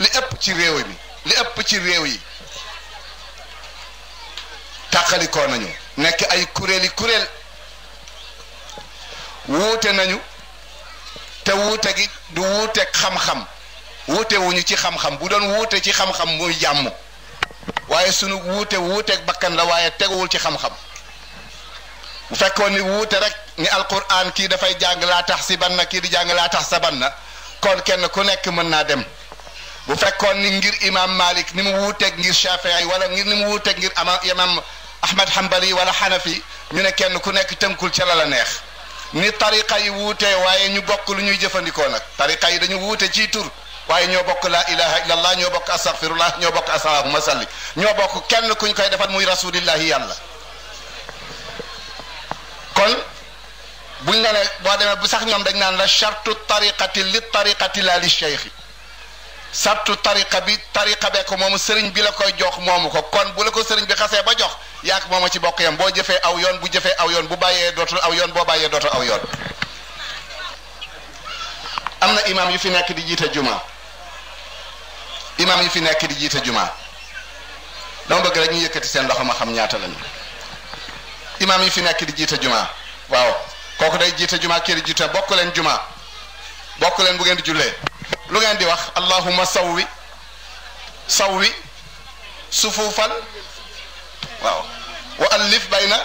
li ëpp ci réew mi li ëpp ci réew yi tàqalikoo nañu nekk ay kuréeli kuréel wuute nañu te wuute gi du wuuteeg xam-xam wuute wuñu ci xam-xam bu doon wuute ci xam-xam muy jàmm waaye sunu wuuteeg bakkan la waaye teguwul ci xam-xam bu fekkoon ni wuute rek ni alquran kii dafay jàng laa taxsibanna kii di jàng laa taxsabanna kon kenn ku nekk mën naa dem bu fekkoon ni ngir imam Malik ni mu wuuteeg ngir Shafii wala ngir ni mu wuuteeg ngir imam Ahmad Hanbali wala Hanafi ñu ne kenn ku nekk tënkul ca la neex ni tariqa yi wuutee waaye ñu bokk lu ñuy jëfandikoo nag tariqa yi dañu wuute ci tur waaye ñoo bokk laa ilaha illallah ñoo bokk astaghfirullah ñoo bokk allahumma salli ñoo bokk kenn kuñ koy defat muy rasulillahi yàlla kon buñ la ne boo demee bu sax ñoom dañ naan la chartu tariqati li tariqati la li cheikhi sartu tariqa bi ko moomu sëriñ bi la koy jox moomu ko kon bu la ko sëriñ bi xasee ba jox yaak mooma ci bokk yam boo jëfee aw yoon bu jëfee aw yoon bu bàyyee dootul aw yoon boo bàyyee dootul aw yoon am na imam yu fi nekk di jiite juma imam yu fi nekk di jiite juma dama bëgg rek ñu yëkkati seen loxo ma xam ñaata lañu imam yu fi nekk di jiite juma waaw kooku day jiite juma kii di jiite bokk leen juma bokk leen bu ngeen di jullee lu ngeen di wax allahumma sawwi sufufal waaw wa allif bayna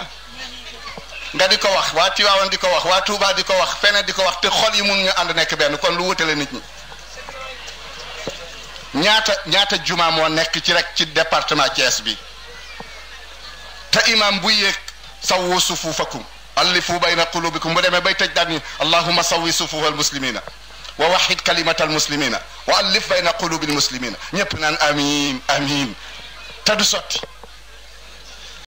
nga di ko wax waa Tiwaawan di ko wax waa Tuubaa di ko wax feneen di ko wax te xol yi mun ñu ànd nekk benn kon lu wutale nit ñi ñaata juma moo nekk ci rek ci département Thiès bi te imam bu yéeg sawwu sufufakum allifu bayna qulubikum bu demee bay tëj daal ni allahumma sawwi sufufal muslimina wa wahid kalimatal muslimina wa allif bayna qulubil muslimina ñëpp naan amin amin te du sotti